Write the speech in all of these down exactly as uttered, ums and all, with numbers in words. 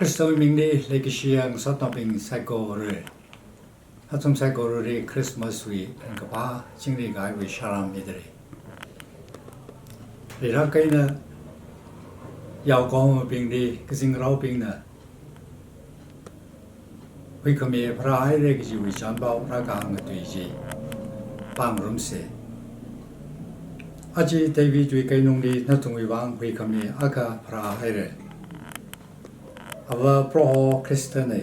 Khristawui mingli leikashiya ngasotnaobing saikora, athum saikorali Christmas wui ringkaphā chingri kahaiwui salam midalei. Rilāk eina yaokahomabingli kazingraobingna huikhami pharāhaira kajiwui chānpao rākahāng tui chi pāngarumsa. Aja Davidwui keinungli nathumwui vang huikhami akha pharāhaira. Ava Proho Khristana.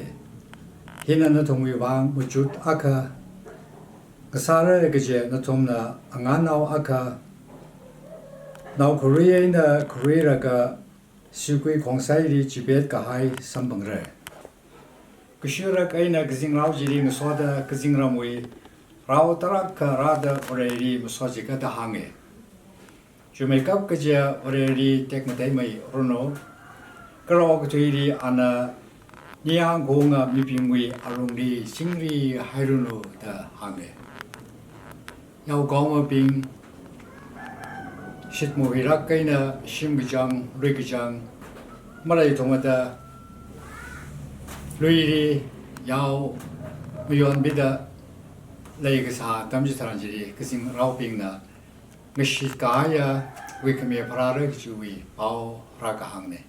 Hina nathumwui vang machut akha ngasāra kaje nathumna angannao akha naokharui eina kharuilaga sigui khongsaili chipet kahai samphangra. Kashurak eina kazingrao chili ngasoda kazingramwui rao tarākha rāda Vareli masochikta hānga. Chuimeikap kaja Vareli tekmateimeiranu, kala okathuili ana ningyāng kaunga mibingwui alungli chingri hairanu da hānga. Yaokahomabing shitmuhilāk eina shim kachāng, lui kachāng maleithumada luili yao mayonmida leikasā atam chitharan chili kazingraobingna ngashit kahaiya huikhami pharāra kajiwui pao rākahāngna.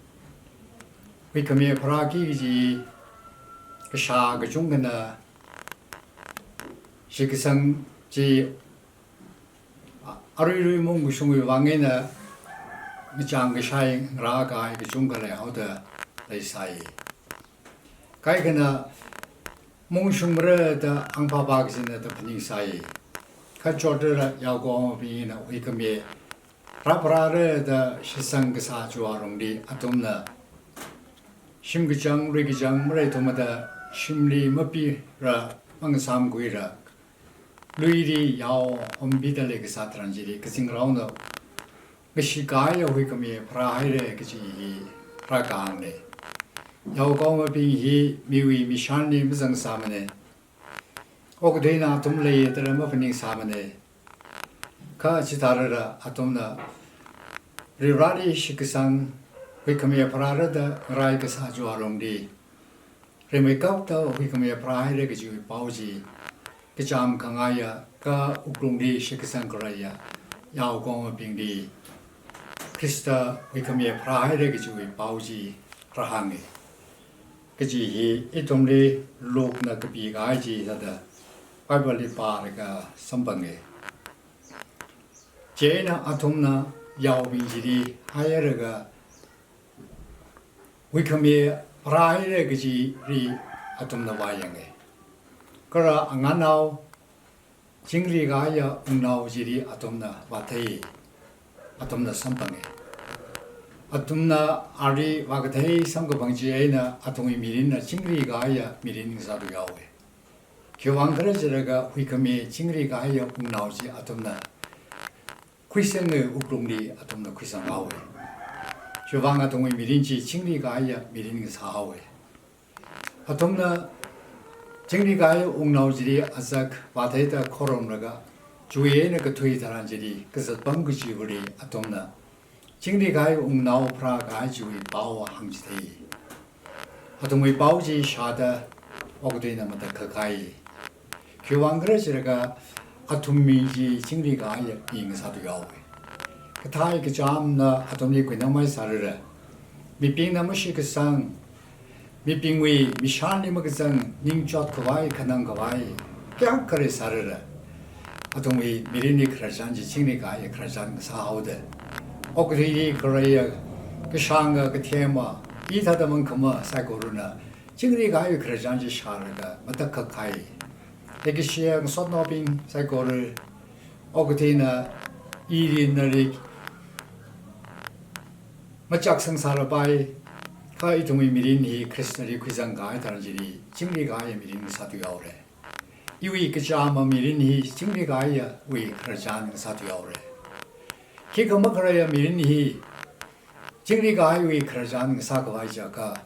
Huikhami pharāki kaji kashā kachungkhana shitkasang chi aruirui mungkashungwui vang eina ngachang kashai ngarā kahai kachungkha leihaoda leisai. Kaikhana mungshungmara da angpapa kachina da phaningsai. Kha chotra yaokahomabingna huikhami rāpharāra da shitsang kasā chiwui alungli athumna shim kachāng, lui kachāng maleithumada shimli mapira mangasāmkhuira luili yao hombida leikasā tharan chili kazingraona ngashit kahaiya huikhami pharāhaira kaji hi rākahāngna. Yaokahomabing hi miwui mishanli mazangsāmana. Okathuina athum leiya da maphaningsāmana. Kha chitharan athumna Vareli shitkasang huikhami pharāra da ngarai kasā chiwui alungli rimeikapta huikhami pharāhaira kajiwui pao chi kachām khangaiya kha wuklungli shitkasang khaleiya yaokahomabingli Khrista huikhami pharāhaira kajiwui pao chi rāhānga. Kaji hi ithumli Lukena kapi kahai chi sāda Bibleli pālaga samphanga. Chieina athumna yaobing chili hailaga huikhami pharāhaira kajili athumna vāyanga. Kala angannao chingri kahaiya wungnao chili athumna vāthei, athumna samphanga. Athumna ali vākathei samkaphang chieina athumwui mirinna chingri kahaiya mirin ngasāthuihaowa. Khiwuivang khala jilaga huikhami chingri kahaiya wungnao chi athumna khuisanga, wuklungli athumna khuisanghaowa. Chiwuivang athumwui mirin chi chingri kahaiya mirin ngasāhaowa. Athumna chingri kahai wungnao chili azak vātheida khorumlaga, chiwui eina kathui tharan chili kazatpam kachivali athumna chingri kahai wungnao pharā kahai chiwui pao hāngchithei. Athumwui pao chi shāda okathuina matakhak kahai. Khiwuivang khala jilaga athumwui mi chi chingri kahaiya mi ngasāthuihaowa. Kathai kachāmna athumli khuinamai sālala, mibingna mashitkasang, mibingwui mishanli makazang ningchot khavai, khanang khavai kayākha leisālala, athumwui mirinli khararchan chi chingri kahaiya khararchan ngasāhaoda, okathuili khaleiya kashānga kathema, hithāda mangkhama saikorana chingri kahaiya khararchan chi shālaga matakhak kahai. Leikashiya ngasotnaobing saikora, okathuina ili nali machak sangsālapai, kha ithumwui mirin hi Khristali khuisang kahai tharan chili chingri kahaiya mirin ngasāthuihaora. Iwui kachāma mirin hi chingri kahaiyawui khararchan ngasāthuihaora. Khikha makhaleiya mirin hi chingri kahaiwui khararchan ngasā khavai jiakha,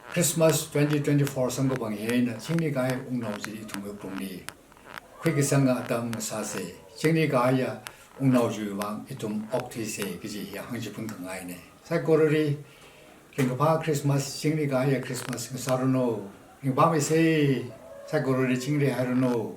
Christmas twenty twenty-four samkaphang hi eina chingri kahai wungnao chili ithumwui wuklungli khuikasanga atam ngasāsa, chingri kahaiya wungnao chiwui vang ithum okthuisa kaji hi hāngchiphun khangaina. Saikorali Ringkaphā Christmas, chingri kahaiya Christmas ngasāranu. Ringphāmeisei, saikorali chingri hairanu.